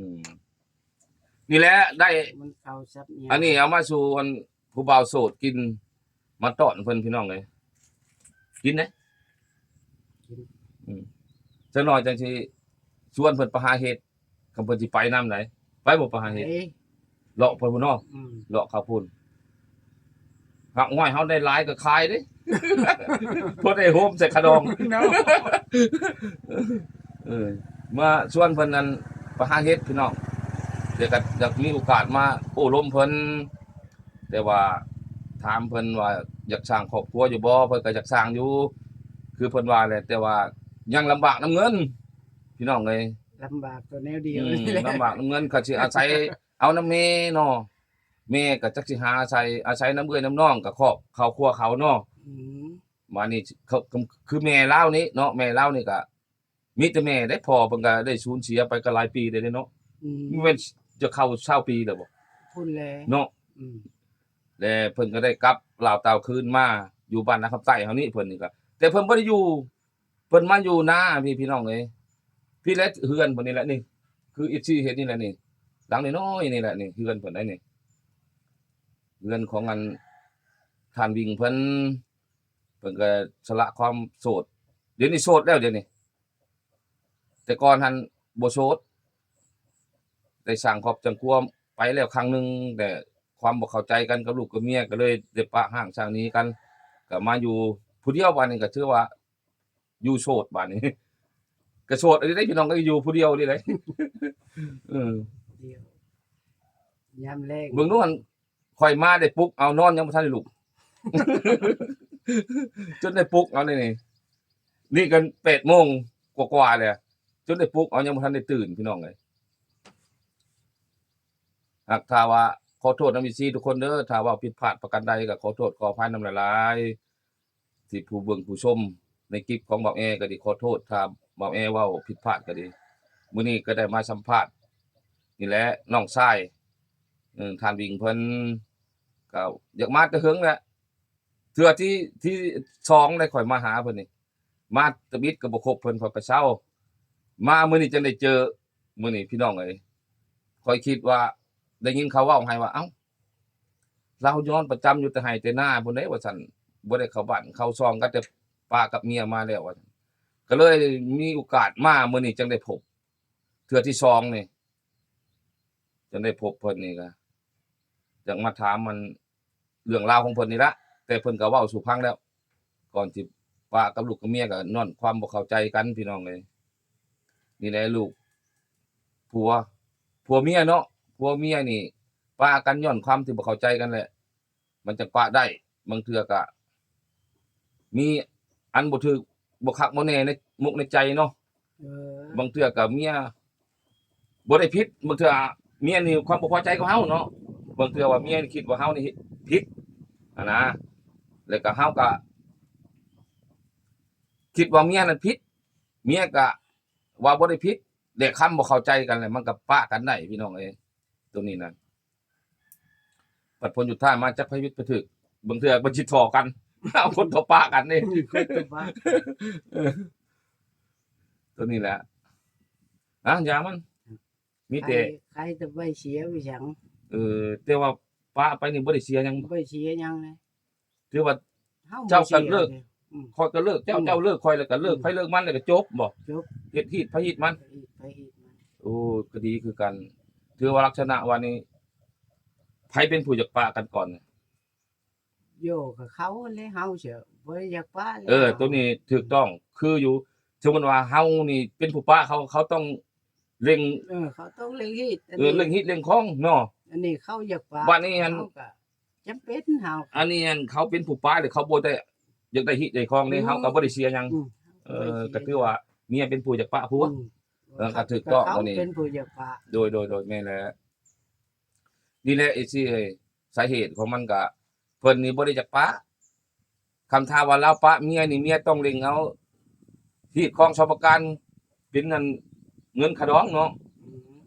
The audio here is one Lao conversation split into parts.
ອືມ ນີ້ແຫຼະ ໄດ້ ມັນເຂົ້າສັບຍາ ອັນນີ້ເອົາມາສູ່ອັນຜູ້ບ່າວໂສດກິນ ມາຕ້ອນເພິ່ນພີ່ນ້ອງເອີຍ ກິນເດ້ ກິນ ອືມ ຈັກໜ້ອຍຈັ່ງຊິຊວນເພິ່ນໄປຫາເຫັດ ຄັນເພິ່ນຊິໄປນຳໃດ ໄປບໍ່ ໄປຫາເຫັດ ໄປ ເລາະໄປພຸ້ນເນາະ ອືມ ເລາະເຂົ້າພຸ້ນ ຫາກຫ້ອຍເຮົາໄດ້ຫຼາຍກໍຂາຍເດ້ ພໍໄດ້ໂຮມໃສ່ຂະດອງ ເນາະ ເອີ ມາຊວນເພິ່ນນັ້ນໄປຫາເຫັດພີ່ນ້ອງ ແຕ່ກໍຢາກມີໂອກາດມາໂອ້ລົມເພິ່ນ ແຕ່ວ່າຖາມເພິ່ນວ່າຢາກສ້າງຄອບຄົວຢູ່ບໍ່ ເພິ່ນກໍຢາກສ້າງຢູ່ ຄືເພິ່ນວ່າແຫຼະ ແຕ່ວ່າຍັງລຳບາກນຳເງິນ ພີ່ນ້ອງເອີຍ ລຳບາກຕົວແນວດຽວ ອືມ ລຳບາກນຳເງິນ ກໍຊິອາໄສເອົານຳແມ່ເນາະ ແມ່ກໍຈັກຊິຫາອາໄສ ອາໄສນຳເອື້ອຍນຳນ້ອງ ກໍຄອບຄອບຄົວເຂົາເນາະ ອືມ ບາດນີ້ ຄືແມ່ລາວນີ້ເນາະ ແມ່ລາວນີ້ກໍມີແຕ່ແມ່ເດ້ ພໍ່ເພິ່ນກໍໄດ້ສູນເສຍໄປກໍຫຼາຍປີແລ້ວເດ້ເນາະ ອືມ ແມ່ນຈະເຂົ້າຊາວປີແລ້ວບໍ່ ພຸ້ນແຫຼະ ເນາະ ອືມ ແລະເພິ່ນກໍໄດ້ກັບລາວຕາວຄືນມາຢູ່ບ້ານນາຄຳໃຕ້ເຮົານີ້ ເພິ່ນນີ້ກໍ ແຕ່ເພິ່ນບໍ່ໄດ້ຢູ່ ເພິ່ນມາຢູ່ນາ ພີ່ ພີ່ນ້ອງເອີຍ ພີ້ແຫຼະເຮືອນເພິ່ນນີ້ແຫຼະນີ້ ຄືເອັຟຊີເຫັນນີ້ແຫຼະນີ້ ຫຼັງນ້ອຍໆນີ້ແຫຼະນີ້ ເຮືອນເພິ່ນໄດ໋ນີ້ ເຮືອນຂອງອັນທ່ານວິງເພິ່ນ ເພິ່ນກໍສະຫຼະຄວາມໂສດ ດຽວນີ້ໂສດແລ້ວ ດຽວນີ້ ແຕ່ກ່ອນຫັ້ນບໍ່ໂສດ ໄດ້ສ້າງຄອບສ້າງຄົວໄປແລ້ວຄັ້ງໜຶ່ງ ແຕ່ຄວາມບໍ່ເຂົ້າໃຈກັນກັບລູກກັບເມຍ ກໍເລີຍໄດ້ປະຮ້າງສ້າງໜີກັນ ກໍມາຢູ່ຜູ້ດຽວ ບາດນີ້ກໍຖືວ່າຢູ່ໂສດ ບາດນີ້ ກໍໂສດອີ່ຫຼີເດ້ພີ່ນ້ອງ ກໍຢູ່ຜູ້ດຽວນີ້ແຫຼະ ເອີ ດຽວ ຍາມແລງ ເບິ່ງດູຫັ້ນ ຂ້ອຍມາໄດ້ປຸກເອົາ ນອນຍັງບໍ່ທັນໄດ້ລຸກ ຈົນໄດ້ປຸກເອົານີ້ ນີ້ກໍແປດໂມງກວ່າໆແລ້ວ ຈົນໄດ້ປຸກເອົາ ຍັງບໍ່ທັນໄດ້ຕື່ນ ພີ່ນ້ອງເອີຍ ຫາກຖ້າວ່າ ຂໍໂທດນຳເອັຟຊີທຸກຄົນເດີ ຖ້າເວົ້າຜິດພາດປະການໃດກໍຂໍໂທດຂໍອະໄພນຳຫຼາຍໆ ທີ່ຜູ້ເບິ່ງຜູ້ຊົມໃນກິບຂອງບ່າວແອກໍດີ ຂໍໂທດຖ້າບ່າວແອເວົ້າຜິດພາດກໍດີ ມື້ນີ້ກໍໄດ້ມາສຳພາດນີ້ແຫຼະ ນ້ອງຊາຍ ເອີ ທ່ານວິງເພິ່ນ ກໍຢາກມາແຕ່ເຫິງແຫຼະ ເທື່ອທີ ທີສອງໄດ້ຂ້ອຍມາຫາເພິ່ນນີ້ ມາຕະບິດກໍບໍ່ຄົບເພິ່ນ ຂ້ອຍກໍເຊົາ ມາມື້ນີ້ຈັ່ງໄດ້ເຈີ ມື້ນີ້ພີ່ນ້ອງເອີຍ ຂ້ອຍຄິດວ່າ ໄດ້ຍິນເຂົາເວົ້າໃຫ້ວ່າ ເອົ້າ ລາວນອນປະຈຳຢູ່ແຕ່ໄຮ່ແຕ່ນາພຸ້ນເດ້ ວ່າຊັ້ນ ບໍ່ໄດ້ເຂົ້າບ້ານເຂົ້າຊ່ອງກັນ ແຕ່ປ້າກັບເມຍມາແລ້ວ ວ່າຊັ້ນ ກໍເລີຍມີໂອກາດມາ ມື້ນີ້ຈັ່ງໄດ້ພົບ ເທື່ອທີສອງນີ້ ຈັ່ງໄດ້ພົບເພິ່ນນີ້ ກໍຢາກມາຖາມມັນ ເລື່ອງລາວຂອງເພິ່ນນີ້ລະ ແຕ່ເພິ່ນກໍເວົ້າສູ່ຟັງແລ້ວ ກ່ອນຊິປະກັບລູກກັບເມຍກໍຍ້ອນຄວາມບໍ່ເຂົ້າໃຈກັນ ພີ່ນ້ອງເອີຍ ນີ້ແຫຼະລູກ ຜົວ ຜົວເມຍເນາະ ຜົວເມຍນີ້ປະກັນຍ້ອນຄວາມທີ່ບໍ່ເຂົ້າໃຈກັນແຫຼະ ມັນຈັ່ງປະໄດ້ ບາງເທື່ອກໍມີອັນບໍ່ຖືກບໍ່ຄັກບໍ່ແນ່ໃນມົກໃນໃຈເນາະ ເອີ ບາງເທື່ອກໍເມຍ ບໍ່ໄດ້ຜິດ ບາງເທື່ອເມຍນີ້ຄວາມບໍ່ພໍໃຈກັບເຮົາເນາະ ບາງເທື່ອວ່າເມຍນີ້ຄິດວ່າເຮົານີ້ຜິດຫັ້ນນະ ແລ້ວກໍເຮົາກໍຄິດວ່າເມຍນັ້ນຜິດ ເມຍກໍວ່າບໍ່ໄດ້ຜິດ ແລະຄຳບໍ່ເຂົ້າໃຈກັນ ແລ້ວມັນກໍປະກັນໄດ້ ພີ່ນ້ອງເອີຍ ຕົວນີ້ນະ ບັດຜົນສຸດທ້າຍມາຈັກໃຜຜິດໃຜຖືກ ບາງເທື່ອມັນຊິທໍ່ກັນ ເອົາຄົນຕໍ່ປະກັນເດ້ ມີຄົນຕໍ່ປະ ເອີ ຕົວນີ້ແຫຼະ ອ່ະ ຢ່າມັນ ມີແຕ່ ໃຄ ໃຄແຕ່ໃບເສຍໄປຫຍັງ ເອີ ແຕ່ວ່າປະໄປນີ້ບໍ່ໄດ້ເສຍຫຍັງ ບໍ່ໄດ້ເສຍຫຍັງເລີຍ ຖືວ່າເຈົ້າກໍເລີກ ຂ້ອຍກໍເລີກເຈົ້າ ເຈົ້າເລີກຂ້ອຍ ແລ້ວກໍເລີກໃຜເລີກມັນ ແລ້ວກໍຈົບບໍ່ ຈົບ ເຮັດຮີດໃຜຮີດມັນ ເຮັດຮີດໃຜຮີດມັນ ໂອ້ ກໍດີຄືກັນ ຖືວ່າລັກສະນະວ່ານີ້ ໃຜເປັນຜູ້ຢາກປະກັນກ່ອນ ໂຍ ກໍເຂົາແຫຼະ ເຮົາເສຍ ບໍ່ໄດ້ຢາກປະແລ້ວ ເອີ ໂຕນີ້ຖືກຕ້ອງ ຄືຢູ່ ສົມມຸດວ່າເຮົານີ້ເປັນຜູ້ປະ ເຂົາ ເຂົາຕ້ອງເລັ່ງ ເອີ ເຂົາຕ້ອງເລັ່ງຮີດ ເອີ ເລັ່ງຮີດເລັ່ງຄອງເນາະ ອັນນີ້ເຂົາຢາກປະ ບາດນີ້ຫັ້ນ ເຮົາກໍຈຳເປັນ ເຮົາ ອັນນີ້ຫັ້ນເຂົາເປັນຜູ້ປະ ແລ້ວເຂົາບໍ່ໄດ້ຢາກໄດ້ຮີດໄດ້ຄອງເດ້ ເຮົາກໍບໍ່ໄດ້ເສຍຫຍັງ ເອີ ກໍຖືວ່າເມຍເປັນຜູ້ຢາກປະຜົວ ເອີ ກໍຖືກຕ້ອງ ເຂົາເປັນຜູ້ຢາກປະ ໂດຍ ໂດຍ ໂດຍ ແມ່ນແຫຼະ ນີ້ແຫຼະ ເອັຟຊີເອີຍ ສາເຫດຂອງມັນກະ ເພິ່ນນີ້ບໍ່ໄດ້ຢາກປະ ຄັນຖ້າວ່າລາວປະເມຍນີ້ ເມຍຕ້ອງເລັ່ງເອົາຮີດຄອງສອງປະການ ເປັນອັນເງິນຄ່າດອງເນາະ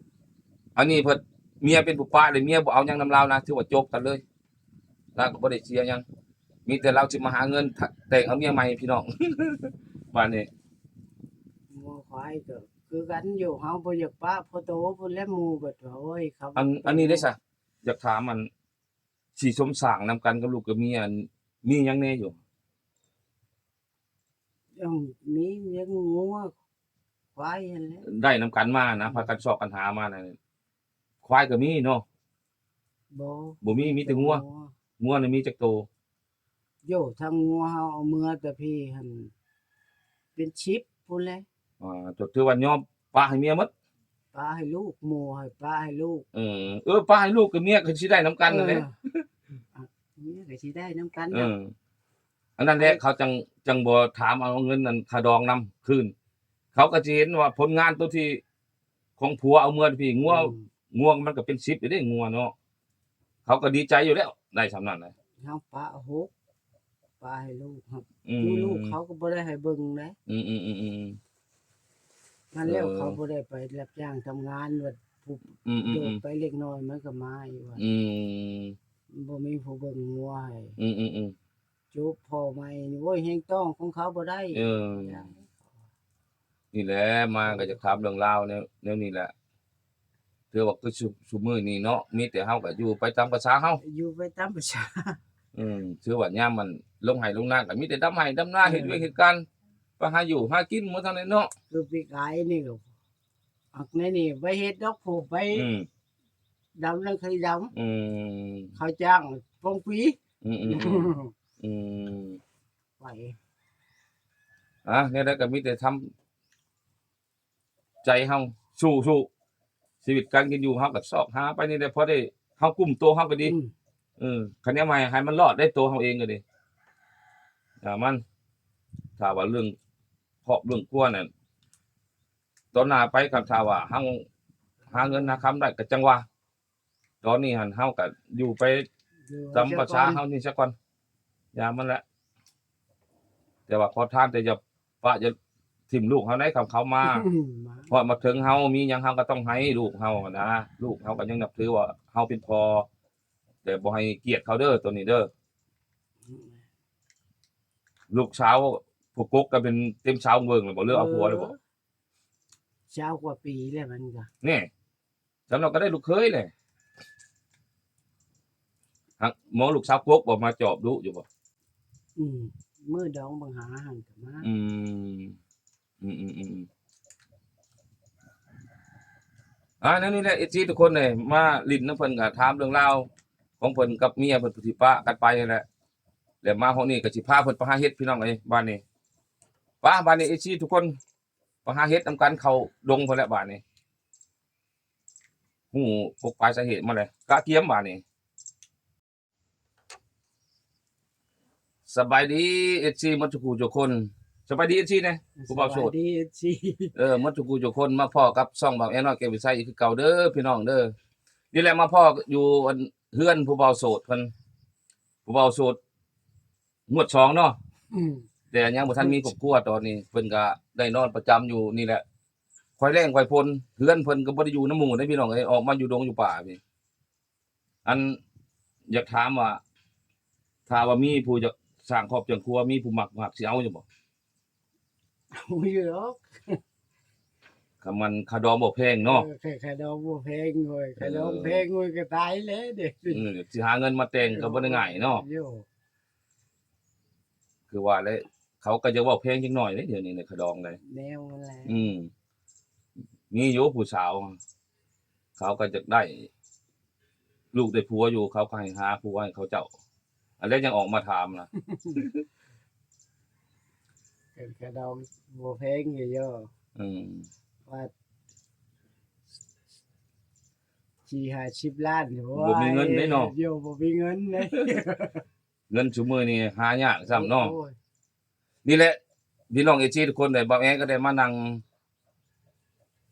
ອັນນີ້ເພິ່ນ ເມຍເປັນຜູ້ປະ ແລ້ວເມຍບໍ່ເອົາຫຍັງນຳລາວນະ ຖືວ່າຈົບກັນເລີຍ ລາວກໍບໍ່ໄດ້ເສຍຫຍັງ ມີແຕ່ລາວຊິມາຫາເງິນ ແຕ່ງເອົາເມຍໃໝ່ ພີ່ນ້ອງ ບາດນີ້ ງົວຄວາຍກໍ ຄືກັນຢູ່ ເຮົາບໍ່ຢາກປະພໍ່ໂຕພຸ້ນແຫຼະ ໝູ່ເບິດວ່າ ໂອ້ຍ ເຂົາ ອັນ ອັນນີ້ເດ້ຊະ ຢາກຖາມ ອັນ ຊິສົມສ້າງນຳກັນກັບລູກກັບເມຍ ອັນ ມີຫຍັງແດ່ຢູ່? ເອີ ມີລ້ຽງງົວ ຄວາຍຫັ້ນແຫຼະ ໄດ້ນຳກັນມານະ ອືມ ພາກັນຊອກກັນຫາມານະ ຄວາຍກໍມີເນາະ? ບໍ່ ບໍ່ມີ ມີແຕ່ງົວ ງົວ ງົວນີ້ມີຈັກໂຕ? ໂຢ ທັງງົວເຮົາເອົາເມືອແຕ່ພີ້ຫັ້ນ ເປັນສິບພຸ້ນແຫຼະ ອ່າ ຖືວ່າຍອມປະໃຫ້ເມຍໝົດ ປະໃຫ້ລູກ ໝູ່ໃຫ້ ປະໃຫ້ລູກ ເອີ ເອີ ປະໃຫ້ລູກກັບເມຍກໍຊິໄດ້ນຳກັນນັ້ນແຫຼະ ເອີ ເມຍກໍຊິໄດ້ນຳກັນ ເອີ ອັນນັ້ນແຫຼະ ເຂົາຈັ່ງ ຈັ່ງບໍ່ຖາມເອົາເງິນອັນຄ່າດອງນຳຄືນ ເຂົາກໍຊິເຫັນວ່າຜົນງານໂຕທີ່ ຂອງຜົວເອົາເມືອພີ້ ງົວ ອືມ ງົວມັນກໍເປັນສິບຢູ່ເດ້ ງົວເນາະ ເຂົາກໍດີໃຈຢູ່ແລ້ວ ໄດ້ສ່ຳນັ້ນນະ ເຮົາປະຫົກ ປະໃຫ້ລູກ ອືມ ລູກເຂົາກໍບໍ່ໄດ້ໃຫ້ເບິ່ງເດ້ ອືມໆໆໆ ນັ້ນແລ້ວ ເອີ ເຂົາບໍ່ໄດ້ໄປຮັບຈ້າງທຳງານ ວ່າຜູ້ ອືມໆໆ ໂດດໄປເລັກນ້ອຍມັນກໍມາຢູ່ວ່າ ອືມ ບໍ່ມີຜູ້ເບິ່ງງົວໃຫ້ ອືມໆໆ ຈົບພໍ່ໃໝ່ນີ້ ໂອ້ຍ ແຮງຕ້ອງຂອງເຂົາບໍ່ໄດ້ ເອີ ນີ້ແຫຼະ ມາກໍຢາກຖາມເລື່ອງລາວແນວ ແນວນີ້ແຫຼະ ຖືວ່າຄືຊຸ ຊຸມື້ນີ້ເນາະ ມີແຕ່ເຮົາກໍຢູ່ໄປຕາມພາສາເຮົາ ຢູ່ໄປຕາມພາສາ ອືມ ຖືວ່າຍາມມັນລົງໄຮ່ລົງນາກໍມີແຕ່ດຳໄຮ່ດຳນາ ເອີ ເຮັດວຽກເຮັດການ ໄປຫາຢູ່ຫາກິນໝົດເທົ່ານັ້ນເນາະ ຄືປີກາຍນີ້ກໍ ອັກ ໃນນີ້ໄປເຮັດດອກ ຜູ້ໄປ ອືມ ດຳນັ້ນເຄີຍດຳ ອືມ ເຂົາຈ້າງປົງປີ ອືມໆໆ ອືມ ໄປ ອ່າ ແນວໃດກໍມີແຕ່ທຳໃຈເຮົາ ສູ້ໆ ຊີວິດການກິນຢູ່ເຮົາກໍຊອກຫາໄປນີ້ແຫຼະ ພໍໄດ້ເຮົາກຸ້ມໂຕເຮົາກໍດີ ອືມ ເອີ ຄັນແນວໃໝ່ໃຫ້ມັນລອດໄດ້ໂຕເຮົາເອງກໍດີ ອ່າ ມັນ ຖ້າວ່າເລື່ອງຄອບເລື່ອງຄົວນັ້ນ ຕອນໜ້າໄປ ຄັນຖ້າວ່າເຮົາຫາເງິນຫາຄຳໄດ້ກໍຈັ່ງວ່າ ຕອນນີ້ຫັ້ນເຮົາກໍຢູ່ໄປ ຢູ່ ຕາມພາສາເຮົານີ້ຊະກ່ອນ ຢ່າມັນແຫຼະ ແຕ່ວ່າຂໍທານ ແຕ່ຢ່າປະຢ່າຖິ້ມລູກເຮົາໃດ໋ ຄັນເຂົາມາ ມາ ຮອດມາເຖິງເຮົາ ມີຫຍັງເຮົາກໍຕ້ອງໃຫ້ລູກເຮົານະ ລູກເຮົາກໍຍັງນັບຖືວ່າເຮົາເປັນພໍ່ ແຕ່ບໍ່ໃຫ້ກຽດເຂົາເດີ ໂຕນີ້ເດີ ອືມ ລູກສາວຜູ້ກົກກໍເປັນເຕັມຊາວເວີ້ງແລ້ວບໍ່ ຫຼືເອົາຜົວແລ້ວບໍ່? ເອີ ຊາວກວ່າປີແລ້ວມັນກໍ ແນ່ ສຳລັບກໍໄດ້ລູກເຂີຍແຫຼະ ຫາກໝໍລູກສາວກົກບໍ່ ມາຈອບດຸຢູ່ບໍ່? ອືມ ມື້ດອງບັງຫາຫັ້ນກໍມາ ອືມ ອືມໆໆ ອ່າ ແນວນີ້ແຫຼະ ເອັຟຊີ ທຸກຄົນເອີຍ ມາຫຼິ້ນນຳເພິ່ນກໍຖາມເລື່ອງລາວຂອງເພິ່ນກັບເມຍເພິ່ນ ຜູ້ທີ່ປະກັນໄປຫັ້ນແຫຼະ ແລ້ວມາຮອດນີ້ກໍຊິພາເພິ່ນໄປຫາເຫັດ ພີ່ນ້ອງເອີຍ ບາດນີ້ ປະ ບາດນີ້ ເອັຟຊີ ທຸກຄົນ ໄປຫາເຫັດນຳກັນ ເຂົ້າດົງພຸ້ນແຫຼະບາດນີ້ ຮູ້ກົກປາຍສາເຫດມາແລ້ວ ກະກຽມບາດນີ້. ສະບາຍດີ ເອັຟຊີ ໝົດທຸກຜູ້ທຸກຄົນ ສະບາຍດີ ເອັຟຊີ ແດ່ ຜູ້ບ່າວໂສດ ສະບາຍດີ ເອັຟຊີ ເອີ ໝົດທຸກຜູ້ທຸກຄົນ ມາພໍ້ກັບຊ່ອງບ່າວແອນ້ອຍແກ້ວວິໄຊ ຄືເກົ່າເດີ ພີ່ນ້ອງເດີ. ນີ້ແຫຼະ ມາພໍ້ຢູ່ອັນເຮືອນຜູ້ບ່າວໂສດເພິ່ນ ຜູ້ບ່າວໂສດ ງວດສອງເນາະ ອືມ ແຕ່ຍັງບໍ່ທັນມີຄອບຄົວ ຕອນນີ້ເພິ່ນກະໄດ້ນອນປະຈຳຢູ່ນີ້ແຫຼະ. ຂ້ອຍແລ້ງຂ້ອຍຝົນ ເຮືອນເພິ່ນກໍບໍ່ໄດ້ຢູ່ນຳໝູ່ເດ້ ພີ່ນ້ອງເອີຍ ອອກມາຢູ່ດົງຢູ່ປ່າພີ້. ອັນ ຢາກຖາມວ່າ ຖ້າວ່າມີຜູ້ຢາກສ້າງຄອບສ້າງຄົວ ມີຜູ້ມັກ ມັກຊິເອົາຢູ່ບໍ່? ເອົາຢູ່ດອກ ຄຳມັນຄ່າດອງບໍ່ແພງເນາະ ເອີ ຄ່າ ຄ່າດອງບໍ່ແພງເວີຍ ເອີ ຄ່າດອງແພງເວີຍກໍຕາຍແລ້ວເດ້ ເອີ ຊິຫາເງິນມາແຕ່ງກໍບໍ່ໄດ້ງ່າຍເນາະ ໂຍ ຄືວ່າແຫຼະ ເຂົາກໍຢາກເວົ້າແພງຈັກໜ້ອຍເດ້ ດຽວນີ້ນະ ຄ່າດອງເດ້ ແນວນັ້ນແຫຼະ ອືມ ມີຢູ່ຜູ້ສາວ ເຂົາກໍຢາກໄດ້ລູກໄດ້ຜົວຢູ່ ເຂົາກໍໃຫ້ຫາຜົວໃຫ້ເຂົາເຈົ້າ ອັນແລະຍັງອອກມາຖາມນະ ເປັນກະດອງບໍ່ແພງຢູ່ ອືມ ວ່າສີ່ຫ້າສິບລ້ານ ບໍ່ມີເງິນເດ້ເນາະ ໂຍ ບໍ່ມີເງິນເດ້ ເງິນຊຸມື້ນີ້ຫາຍາກຊ້ຳເນາະ ໂອ້ຍ ນີ້ແຫຼະ ພີ່ນ້ອງເອັຟຊີ ທຸກຄົນເອີຍ ບ່າວແອກໍໄດ້ມານັ່ງ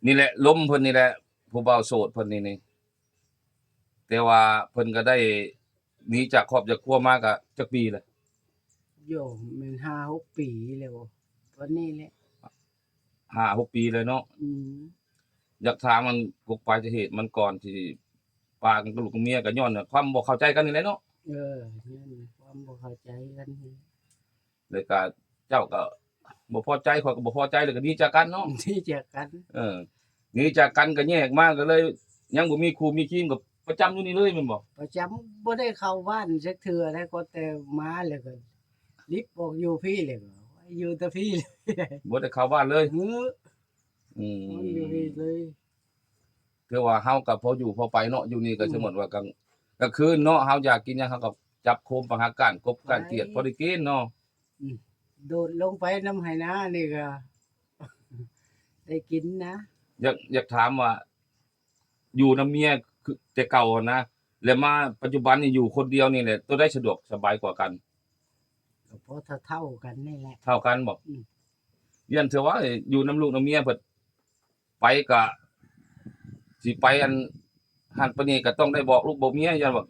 ນີ້ແຫຼະ ລົມເພິ່ນນີ້ແຫຼະ ຜູ້ບ່າວໂສດເພິ່ນນີ້ ນີ້ ແຕ່ວ່າເພິ່ນກໍໄດ້ໜີຈາກຄອບຈາກຄົວມາກໍຈັກປີແລ້ວ? ໂຍ ແມ່ນຫ້າຫົກປີແລ້ວ ປານນີ້ແຫຼະ ຫ້າຫົກປີແລ້ວເນາະ ອືມ ຢາກຖາມມັນກົກປາຍສາເຫດມັນ ກ່ອນທີ່ປາກັນກັບລູກກັບເມຍ ກໍຍ້ອນຄວາມບໍ່ເຂົ້າໃຈກັນນີ້ແຫຼະເນາະ ເອີ ຍ້ອນຄວາມບໍ່ເຂົ້າໃຈກັນນີ້ ແລ້ວກໍເຈົ້າກໍ ບໍ່ພໍໃຈ ຂ້ອຍກໍບໍ່ພໍໃຈ ແລ້ວກໍໜີຈາກກັນເນາະ ໜີຈາກກັນ ເອີ ໜີຈາກກັນກໍແຍກມາ ກໍເລີຍຍັງບໍ່ມີຄູ່ມີຄີງ ກໍປະຈຳຢູ່ນີ້ເລີຍແມ່ນບໍ່? ປະຈຳ ບໍ່ໄດ້ເຂົ້າບ້ານຈັກເທື່ອໃດ ກໍແຕ່ມາແລ້ວກໍລິບອອກຢູ່ພີ້ແລ້ວ ຢູ່ແຕ່ພີ້ ບໍ່ໄດ້ເຂົ້າບ້ານເລີຍ ອື ອືມ ຢູ່ພີ້ເລີຍ ຖືວ່າເຮົາກໍພໍຢູ່ພໍໄປເນາະ ຢູ່ນີ້ກໍ ອືມ ສົມມຸດວ່າກາງ ກາງຄືນເນາະ ເຮົາຢາກກິນຫຍັງ ເຮົາກໍຈັບໂຄມໄປຫາກ້ານກົບກ້ານກຽດ ໄປ ພໍໄດ້ກິນເນາະ ອືມ ໂດດລົງໄປນຳໄຮ່ນານີ້ກໍໄດ້ກິນນະ ຢາກ ຢາກຖາມວ່າ ຢູ່ນຳເມຍຄືແຕ່ເກົ່າຫັ້ນນະ ແລ້ວມາປັດຈຸບັນນີ້ຢູ່ຄົນດຽວນີ້ແຫຼະ ໂຕໃດສະດວກສະບາຍກວ່າກັນ? ກໍພໍເທົ່າໆກັນນີ້ແຫຼະ ເທົ່າກັນບໍ? ອືມ ຢ້ານເທື່ອວ່າຢູ່ນຳລູກນຳເມຍເພິ່ນ ໄປກະຊິໄປອັນຫັ້ນໄປນີ້ ກະຕ້ອງໄດ້ບອກລູກບອກເມຍ ຢ້ານວ່າ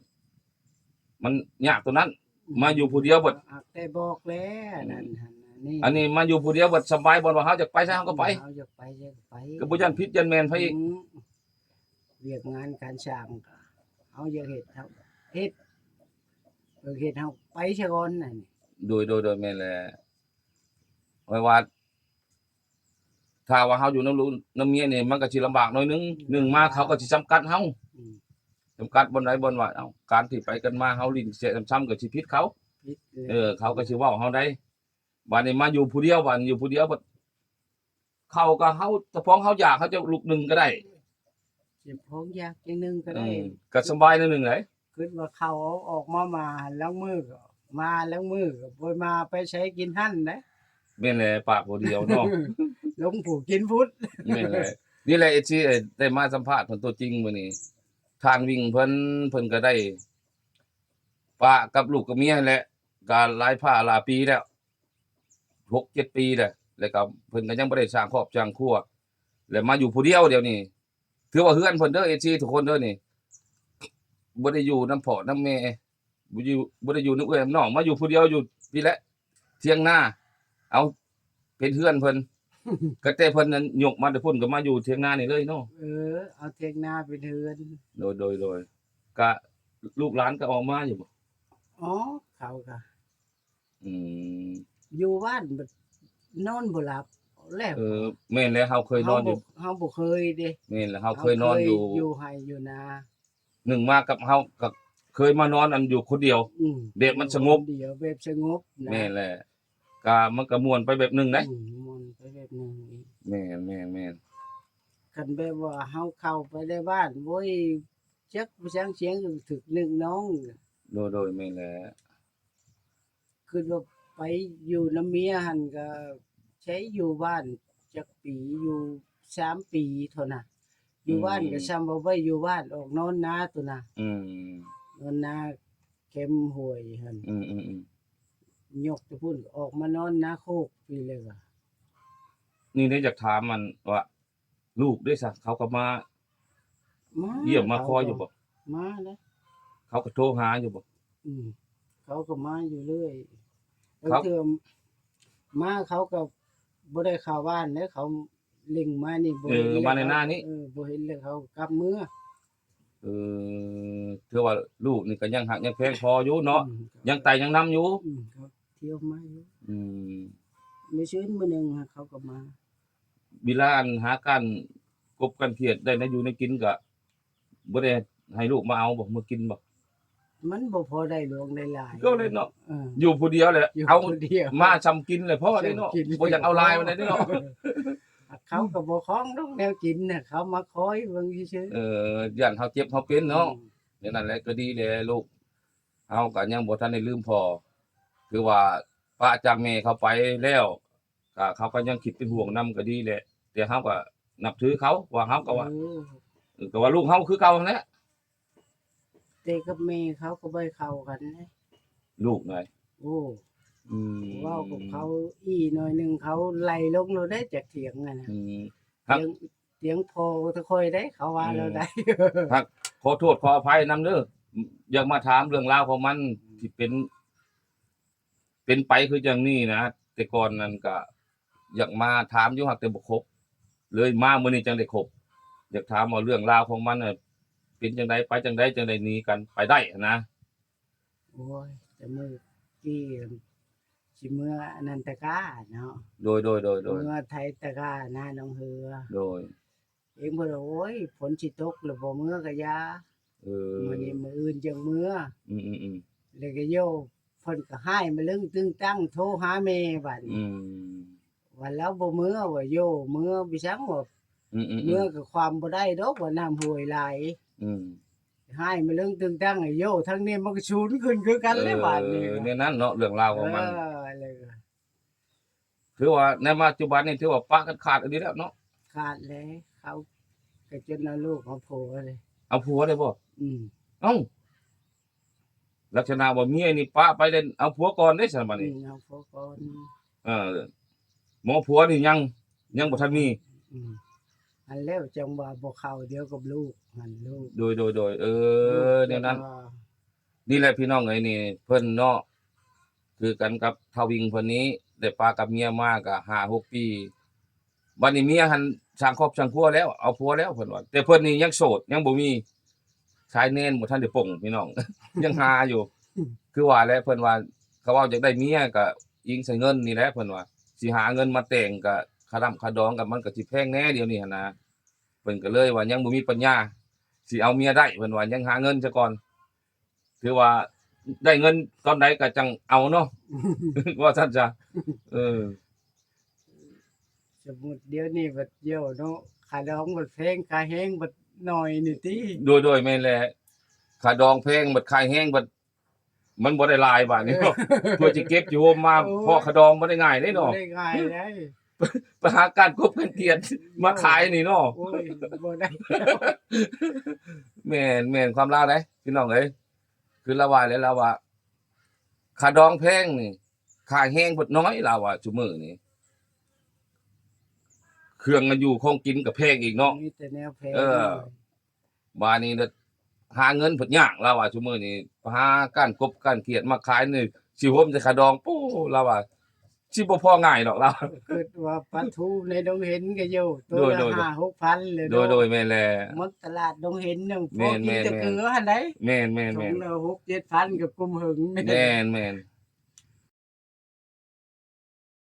ມັນຍາກໂຕນັ້ນ ອືມ ມາຢູ່ຜູ້ດຽວເບິດ ຫາກແຕ່ບອກແລ້ວ ອືມ ນັ້ນຫັ້ນນີ້ ອັນນີ້ມາຢູ່ຜູ້ດຽວເບິດ ສະບາຍ ບ່ອນວ່າເຮົາຢາກໄປໃສເຮົາກໍໄປ ເຮົາຢາກໄປໃສກໍໄປ ກໍບໍ່ຢ້ານຜິດຢ້ານແມ່ນໃຜອີກ ອືມ ວຽກງານການສ້າງກໍເຮົາຢາກເຮັດ ເຮົາເຮັດ ເຮັດ ເຮົາໄປຊະກ່ອນນັ້ນ ໂດຍ ໂດຍ ໂດຍ ແມ່ນແຫຼະ ຂ້ອຍວ່າ ຖ້າວ່າເຮົາຢູ່ນຳລູກນຳເມຍນີ້ ມັນກໍຊິລຳບາກໜ້ອຍໜຶ່ງ ໜຶ່ງມາເຂົາກໍຊິຈຳກັດເຮົາ ອືມ ຈຳກັດບ່ອນໃດບ່ອນວ່າ ເອົ້າ ການທີ່ໄປກັນມາເຮົາຫຼິ້ນແຊະຊຳໆກໍຊິຜິດເຂົາ ຜິດເລີຍ ເອີ ເຂົາກໍຊິເວົ້າເຮົາໄດ໋ ບາດນີ້ມາຢູ່ຜູ້ດຽວ ບາດຢູ່ຜູ້ດຽວ ເຂົ້າກໍເຮົາ ຕະພອງເຮົາຢາກ ເຮົາຈະລຸກໜຶ່ງກໍໄດ້ ຕະພອງຢາກຈັ່ງໜຶ່ງກໍໄດ້ ເອີ ກໍສະບາຍໜ້ອຍໜຶ່ງໄດ໋ ຄິດວ່າເຂົ້າເອົາອອກມາ ມາລາງມື້ກໍມາ ລາງມື້ກໍບໍ່ມາ ໄປໃສກິນຫັ້ນເດ້ ແມ່ນແຫຼະ ປາກຜູ້ດຽວເນາະ ລົງຜູ້ກິນພຸ້ນ ແມ່ນແຫຼະ ນີ້ແຫຼະ ເອັຟຊີ ໄດ້ມາສຳພາດເພິ່ນຕົວຈິງມື້ນີ້ ທ່ານວິງເພິ່ນ ເພິ່ນກໍໄດ້ປະກັບລູກກັບເມຍຫັ້ນແຫຼະ ກໍຫຼາຍພາຫຼາຍປີແລ້ວ ຫົກເຈັດປີແລ້ວ ແລ້ວກໍເພິ່ນກໍຍັງບໍ່ໄດ້ສ້າງຄອບສ້າງຄົວ ແລ້ວມາຢູ່ຜູ້ດຽວດຽວນີ້ ຖືວ່າເຮືອນເພິ່ນເດີ ເອັຟຊີ ທຸກຄົນເດີນີ້ ບໍ່ໄດ້ຢູ່ນຳພໍ່ນຳແມ່ ບໍ່ຢູ່ ບໍ່ໄດ້ຢູ່ນຳເອື້ອຍນຳນ້ອງ ມາຢູ່ຜູ້ດຽວຢູ່ພີ້ແຫຼະ ຖຽງນາ ເອົາ ເປັນເຮືອນເພິ່ນ ກໍແຕ່ເພິ່ນນັ້ນຍົກມາແຕ່ພຸ້ນ ກໍມາຢູ່ຖຽງນານີ້ເລີຍເນາະ ເອີ ເອົາຖຽງນາເປັນເຮືອນ ໂດຍ ໂດຍ ໂດຍ ກະລູກຫຼານກໍອອກມາຢູ່ບໍ່? ອໍ ເຂົາກະ ອືມ ຢູ່ບ້ານບັດນອນບໍ່ຫຼັບແລ້ວ ເອີ ແມ່ນແລ້ວ ເຮົາເຄີຍນອນຢູ່ ເຮົາບໍ່ ເຮົາບໍ່ເຄີຍເດ້ ແມ່ນແລ້ວ ເຮົາເຄີຍນອນຢູ່ ເຮົາເຄີຍຢູ່ໄຮ່ຢູ່ນາ ໜຶ່ງມາກັບເຮົາກໍເຄີຍມານອນອັນຢູ່ຄົນດຽວ ອືມ ແບບມັນສະຫງົບ ຢູ່ຄົນດຽວ ແບບສະຫງົບນະ ແມ່ນແຫຼະ ກະມັນກະມ່ວນໄປແບບໜຶ່ງໄດ໋ ອືມ ມ່ວນໄປແບບໜຶ່ງອີກ ແມ່ນໆໆ ຄັນແບບວ່າເຮົາເຂົ້າໄປໃນບ້ານ ໂອ້ຍ ຈັກໄປຊາງສຽງ ຖືກນຶກນ້ອງ ໂດຍໆ ແມ່ນແຫຼະ ຄິດວ່າໄປຢູ່ນຳເມຍຫັ້ນກໍໃຊ້ຢູ່ບ້ານຈັກປີ ຢູ່ສາມປີເທົ່ານັ້ນ ຢູ່ບ້ານກໍ ອືມ ຊ່ຳວ່າໄວ້ຢູ່ບ້ານ ອອກນອນນາໂຕນະ ອືມ ນອນນາແຄມຫ້ວຍຫັ້ນ ອືມໆໆ ຍົກແຕ່ພຸ້ນອອກມານອນນາໂຄກພີ້ແລ້ວກໍ ນີ້ເດ້ ຢາກຖາມອັນວ່າ ລູກເດ້ຊະ ເຂົາກໍມາ ມາ ຢ້ຽມມາຄອຍຢູ່ບໍ່? ມາເດ້ ເຂົາກໍໂທຫາຢູ່ບໍ່? ອືມ ເຂົາກໍມາຢູ່ເລື້ອຍ ບາງເທື່ອມາເຂົາກໍບໍ່ໄດ້ເຂົ້າບ້ານເດ້ ເຂົາເລັ່ງມານີ້ ບໍ່ເຫັນ ເອີ ມາໃນໜ້ານີ້ ເອີ ບໍ່ເຫັນແລ້ວເຂົາກັບເມືອ ເອີ ຖືວ່າລູກນີ້ກໍຍັງຮັກຍັງແພງພໍ່ຢູ່ເນາະ ອືມ ຍັງໄຕ່ຍັງນຳຢູ່ ອືມ ເຂົາທ່ຽວມາຢູ່ ອືມ ມື້ຊືນມື້ໜຶ່ງເຂົາກໍມາ ເວລາອັນຫາການກົບກັນເຄຍດ ໄດ້ແນວຢູ່ແນວກິນ ກໍບໍ່ໄດ້ໃຫ້ລູກມາເອົາບໍ່ ມາກິນບໍ່? ມັນບໍ່ພໍໄດ້ຫຼວງໄດ້ຫຼາຍ ກໍເລີຍເນາະ ເອີ ຢູ່ຜູ້ດຽວແຫຼະ ຢູ່ ເອົາ ຜູ້ດຽວ ມາຊ່ຳກິນແຫຼະ ພໍແລ້ວເນາະ ຊ່ຳກິນ ບໍ່ຢາກເອົາຫຼາຍປານໃດເນາະ ເຂົາກໍບໍ່ຄອງດອກແນວກິນນະ ເຂົາມາຄອຍເບິ່ງຊື່ໆ ເອີ ຢ້ານເຮົາເຈັບເຮົາເປັນເນາະ ອືມ ແນວນັ້ນແຫຼະ ກໍດີແຫຼະ ລູກເຮົາກໍຍັງບໍ່ທັນໄດ້ລືມພໍ່ ຖືວ່າປະຈາກແມ່ເຂົາໄປແລ້ວ ກໍເຂົາກໍຍັງຄິດເປັນຫ່ວງນຳກໍດີແຫຼະ ແຕ່ເຮົາກໍນັບຖືເຂົາ ວ່າເຮົາກໍວ່າ ເອີ ເອີ ກໍວ່າລູກເຮົາຄືເກົ່າຫັ້ນແຫຼະ ແຕ່ກັບແມ່ເຂົາກໍບໍ່ເຂົ້າກັນເດ້ ລູກໃດ ໂອ້ ອືມ ເວົ້າກັບເຂົາອີ່ໜ້ອຍໜຶ່ງ ເຂົາໄລ່ລົງໂລດເດ້ຈາກຖຽງຫັ້ນນະ ອືມ ຖຽງ ຖຽງພໍ່ແຕ່ຂ້ອຍເດ້ ເຂົາວ່າ ອືມ ແລ້ວໄດ໋ ຮັກ ຂໍໂທດຂໍອະໄພນຳເດີ ຢາກມາຖາມເລື່ອງລາວຂອງມັນ ອືມ ທີ່ເປັນ ເປັນໄປຄືຈັ່ງນີ້ນະ ແຕ່ກ່ອນນັ້ນກະຢາກມາຖາມຢູ່ ຫາກແຕ່ບໍ່ຄົບ ເລີຍມາມື້ນີ້ຈັ່ງໄດ້ຄົບ ຢາກຖາມວ່າເລື່ອງລາວຂອງມັນນະ ເປັນຈັ່ງໃດ ໄປຈັ່ງໃດ ຈັ່ງໄດ້ໜີກັນໄປໄດ້ຫັ້ນນະ. ໂອ້ຍ ແຕ່ມື້ກີ້ ສ ຊິເມືອອັນນັ້ນຕະກາເນາະ ໂດຍໆໆໆ ເມືອໄຖຕະການາໜອງເຮືອ ໂດຍ ເອງເພິ່ນວ່າ ໂອ້ຍ ຝົນຊິຕົກແລ້ວບໍ່ເມືອກະຢ່າ ເອີ ມື້ນີ້ມື້ອື່ນຈັ່ງເມືອ ອືມໆໆ ແລ້ວກະໂຍ ເພິ່ນກະຮ້າຍມະລຶ້ງຕຶງຕັງໂທຫາແມ່ບາດນີ້ ອືມ ວ່າລາວບໍ່ເມືອ ວ່າໂຍເມືອໄປສັງວ່າ ອືມໆໆ ເມືອກະຄວາມບໍ່ໄດ້ດອກວ່ານ້ຳຫ້ວຍຫຼາຍ ອືມ ຮ້າຍມະລຶ້ງຕຶງຕັງໃຫ້ໂຍ ທາງນີ້ມັນກະສູນຂຶ້ນຄືກັນແຫຼະ ເອີ ບາດນີ້ ແນວນັ້ນເນາະ ເລື່ອງລາວຂອງມັນ ເອີ ແລ້ວກະ ຖືວ່າໃນປັດຈຸບັນນີ້ຖືວ່າປະກັນຂາດອີ່ຫຼີແລ້ວເນາະ ຂາດແລ້ວ ເຂົາກະຈົນເອົາລູກເອົາຜົວເລີຍ ເອົາຜົວເລີຍບໍ່ ອືມ ເອົ້າ ລັກສະນະວ່າເມຍນີ້ປະໄປແລ້ວ ເອົາຜົວກ່ອນເດ້ຊັ້ນບາດນີ້ ອືມ ເອົາຜົວກ່ອນ ເອີ ໝໍຜົວນີ້ຍັງ ຍັງບໍ່ທັນມີ ອືມ ອັນແລ້ວຈັ່ງວ່າບໍ່ເຂົ້າດຽວກັບລູກຫັ້ນລູກ ໂດຍໆໆ ເອີ ແນວນັ້ນ ນີ້ແຫຼະພີ່ນ້ອງເອີຍ ນີ້ເພິ່ນເນາະ ຄືກັນກັບທ້າວວິງເພິ່ນນີ້ ໄດ້ປະກັບເມຍມາກະຫ້າຫົກປີ ບາດນີ້ເມຍຫັ້ນສ້າງຄອບສ້າງຄົວແລ້ວ ເອົາຜົວແລ້ວເພິ່ນວ່າ ແຕ່ເພິ່ນນີ້ຍັງໂສດ ຍັງບໍ່ມີຊາຍແນນ ບໍ່ທັນໄດ້ປົງພີ່ນ້ອງ ຍັງຫາຢູ່ ຄືວ່າແຫຼະ ເພິ່ນວ່າ ເຂົາເວົ້າຢາກໄດ້ເມຍກະອີງໃສ່ເງິນນີ້ແຫຼະ ເພິ່ນວ່າ ຊິຫາເງິນມາແຕ່ງກະຄ່າດຳຄ່າດອງກະ ມັນກະຊິແພງແດ່ດຽວນີ້ຫັ້ນນະ ເພິ່ນກະເລີຍວ່າຍັງບໍ່ມີປັນຍາ ຊິເອົາເມຍໄດ້ ເພິ່ນວ່າຍັງຫາເງິນຊະກ່ອນ ຖືວ່າໄດ້ເງິນຕອນໃດກະຈັ່ງເອົາເນາະ ວ່າຊັ້ນຊະ ເອີ ສົມມຸດດຽວນີ້ບັດໂຍເນາະ ຄ່າດອງບັດແພງ ຄ່າແຮງບັດໜ້ອຍນີ້ຕິ ໂດຍໆ ແມ່ນແຫຼະ ຄ່າດອງແພງບັດ ຄ່າແຮງບັດ ມັນບໍ່ໄດ້ຫຼາຍບາດນີ້ເນາະ ເອີ ເພື່ອຊິເກັບຊິໂຮມມາ ໂອ້ຍ ພໍຄ່າດອງບໍ່ໄດ້ງ່າຍເດ້ເນາະ ບໍ່ໄດ້ງ່າຍເດ້ ໄປຫາການກົບການກຽດ ມາຂາຍນີ້ເນາະ ໂອ້ຍ ບໍ່ໄດ້ ແມ່ນ ແມ່ນຄວາມລາວເດ້ພີ່ນ້ອງເອີຍ ຄືລາວວ່າແຫຼະ ລາວວ່າ ຄ່າດອງແພງນີ້ ຄ່າແຮງເພິ່ນໜ້ອຍ ລາວວ່າຊຸມື້ນີ້ ເຄື່ອງຢູ່ຂອງກິນກະແພງອີກເນາະ ມີແຕ່ແນວແພງ ເອີ ບາດນີ້ລະຫາເງິນເພິ່ນຍາກ ລາວວ່າຊຸມື້ນີ້ ຫາການກົບການກຽດມາຂາຍນີ້ ຊິໂຮມໃສ່ຄ່າດອງ ໂອ້ ລາວວ່າ ຊິບໍ່ພໍງ່າຍດອກລາວ ຄິດວ່າປາທູໃນດົງເຫັນກະຢູ່ ໂຕລະ ໂດຍໆ ຫ້າຫົກພັນເລີຍ ໂດຍໆ ແມ່ນແຫຼະ ໝົດຕະຫຼາດດົງເຫັນໜຶ່ງ ພໍກິນແຕ່ເກືອຫັ້ນໃດ ແມ່ນໆໆ ຖົງລະຫົກເຈັດພັນກະກຸມເຫິງ ແມ່ນໆ